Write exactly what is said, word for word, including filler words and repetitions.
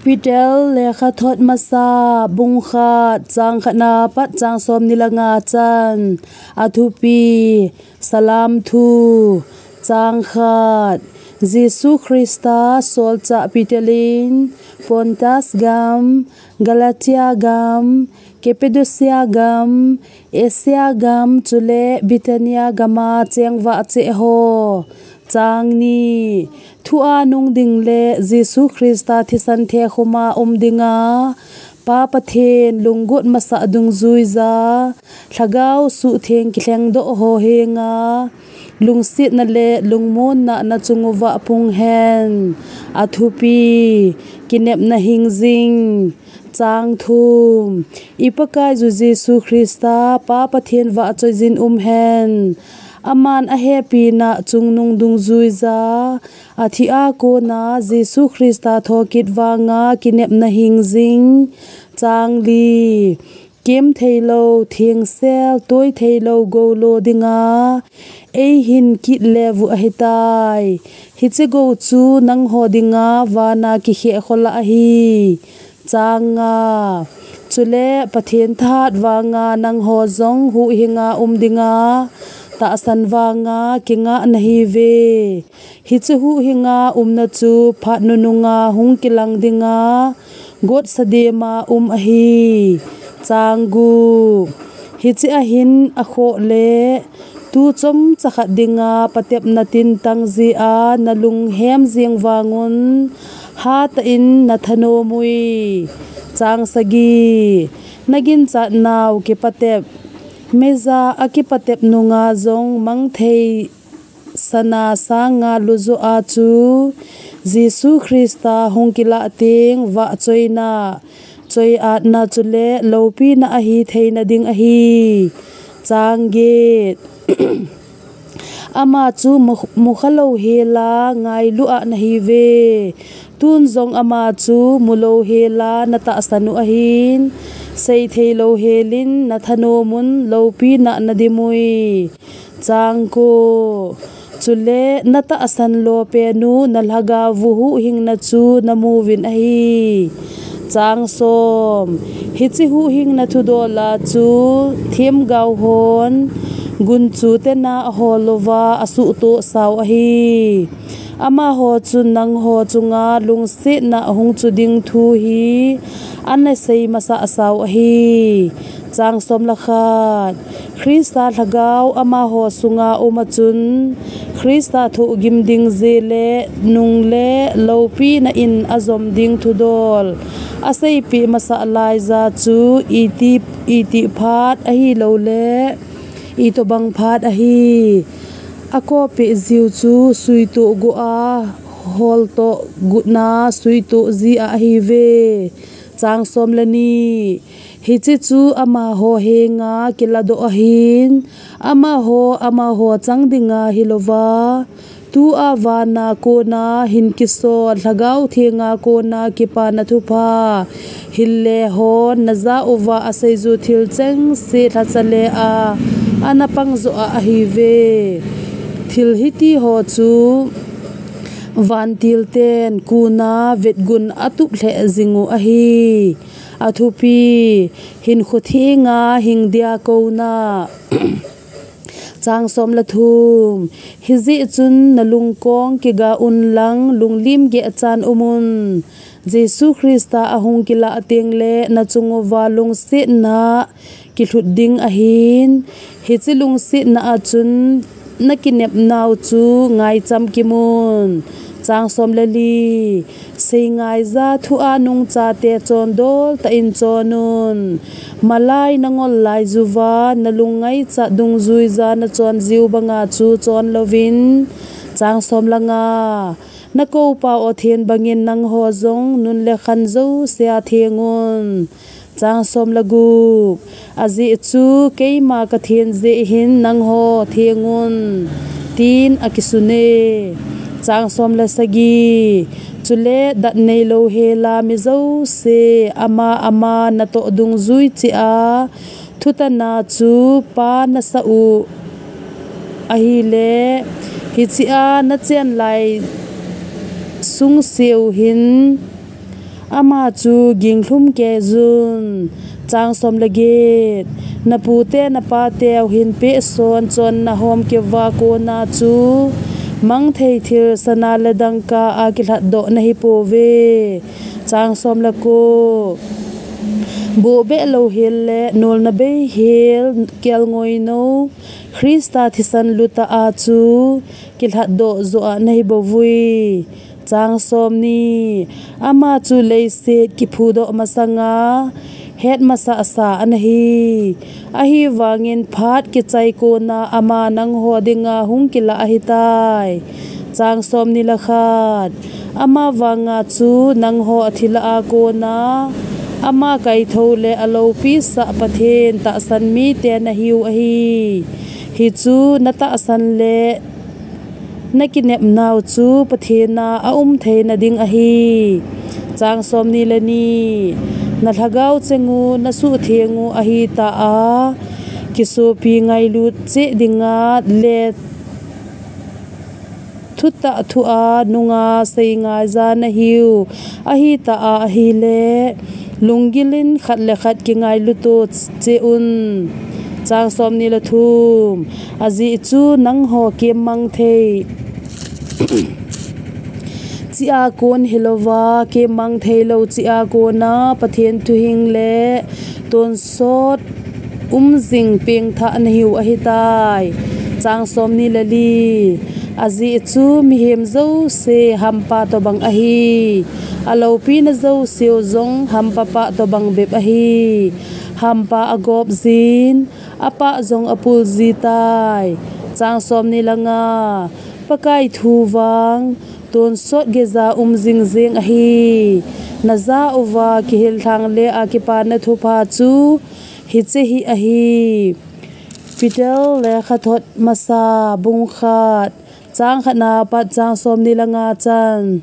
Peter lekhathot masa, bung khat, chang khatna pat chang somni le nga chan. Athupi: Salam thu. Chang khat. Jesu Christa solchah Peter in Pontus gam, Galatia gam, Cappadocia gam, Asia gam, chule Bithynia gama cheng vahchoi ho. Chang ni. Thu a nung ding le Jesu Christa thisan thekhuma um dinga Pa Pathen lunggot masa dungjuija Lhagao Suhtheng kilhengdoh ho henga lungsetna le lungmonna nachung uva pung hen. Athupi: Kinepna hing jing. Chang thum. I Pakaiyu Jesu Christa Pa Pathen vahchoijin um hen. Aman ahepina chungnung dungjuija athi a kona Jesu Christa thokit vanga kinepna hing jing. Chang li. Kem theilou, thengsel, toi theilou gou lo dinga eihin kit leu ahitai. Hiche gou chu nangho dinga vana kikheh khola ahi. Chang nga. Chule Pathen thahat vanga nangho jong huhhinga um dinga tahsan vanga kingah nahiuve. Hiche huhhinga umna chu phat nununga hung kilang dinga gotsa dema um ahi. Chang gup. Hiche ahin akhoh le tu chomcha khat dinga patepna tintang jeh a nalunghem jeng vangun hatah in nathanom ui. Chang sagi. Naginchat nau kipatep. Meija akipatep nunga jong mang thei sana sanga lujoh a chu Jesu Christa hung kilah teng vahchoina, choi-atna chule loupina ahi theina ding ahi. Chang get. Ama chu mu, mukha louhela ngailu a nahiuve. Tun jong ama chu mulou hela natahsan u ahin, seithei louhelin nathanom un loupina nadim ui. Chang ko. Chule natahsan lopen u nalhagao u huhhingna chu namuvin ahi. Chang som. Hiche huhhingna thudol a chu themgao hon gunchu tena ahol uva asuhtohsau ahi. Amaho chun nangho chunga lungsetna ahung chu ding thu hi anasei masasau ahi. Chang som le khat. Christa Lhagao amaho sunga um a chun, Christa thohgim ding jeh le nung le loupina in ajom ding thudol aseipeh masa laija chu iti, iti phat ahilouleh itobang phat ahi. Akoppeh jiu chu suitoh go a, holtoh gutna suitoh ji a ahiuve. Chang som le ni. Hiche chu amaho henga kiladoh ahin, amaho, amaho chang dinga hilouva, tua vana kona hin kisol Lhagao Thenga kona kipana thupha hil le hon najah uva aseiju thil chengse lhacha le a, anapang joh a ahiuve. Thil hiti ho chu vantil ten kona vetgun atup lheh jing u ahi. Athupi, hinkho thenga hing dia kouna. Chang som le thum. Hijeh chun nalungkong kiga unlang lunglim geh chan umun. Jesu Christa ahung kilah teng le nachung uva lungsetna kilhut ding ahin, hiche lungsetna a chun nakinepnau chu ngaicham kimun. Chang som le li. Seingaija thu a nung chate chondol tah in chon un. Malai nangol laijuva nalung ngaichat dungjuija nachon jiu banga chu chon louvin. Chang som le nga. Nakou pau athen bangin nangho jong nun le khan jousea theng un. Chang som le gup. Ajeh chu keima kathen jeh hin nangho theng un, tin akisun e. Chang som le sagi. Chule dat neilou hela mi jouse ama ama natoh dungjui cheh a thutanna chu Pa nasah u ahile, hichea nachen lai sungseu hin Ama chu ginglhum keijun. Chang som le get. Napute napateu hinpeh son chonna homkeuva kona chu mangthei thil sana le dangka a kilhatdoh nahipouve. Chang som le ko. Bohbeh louhel le nolna beihel kelngoinou Christa thisan luta a chu kilhatdoh joh a nahibouvui. Chang som ni. Ama chu leiset kiphudoh masanga hetmasasa anahi. Ahivangin phat kichai kona ama nangho dinga hung kilah ahitai. Chang som ni le khat. Ama vanga chu nangho athi lah a kona ama kaithou le aloupisa Pathen tahsan mite nahiu ahi. Hichu natahsan le nakinepnau chu Pathen a aumthei nading ahi. Chang som ni le ni. Nalhagao chengu nasuhtheng u ahita a, kisopi ngailut cheh dinga le thutah thu a nunga seingaija nahiu ahita a ahile, lunggilin khat le khat kingailuto cheh un. Chang som ni le thum. Ajeh chu nangho kemmangthei cheh a kon hilouva, kemmangthei lou cheh a kona Pathen thuhing le tonsot umjing pengthah nahiu ahitai. Chang som ni le li. Ajeh chu mihem jouse hampa tobang ahi. Aloupina jouseu jong hampapa tobang bep ahi. Hampa agopjin, apah jong apuljitai. Chang som ni le nga. Pakai thu vang tonsot geija umjing jeng ahi. Najah uva kihil lhangle a kipana thupha chu hiche hi ahi. Peter lekhathot masa bung khat, chang khat na pat chang som ni le nga chan.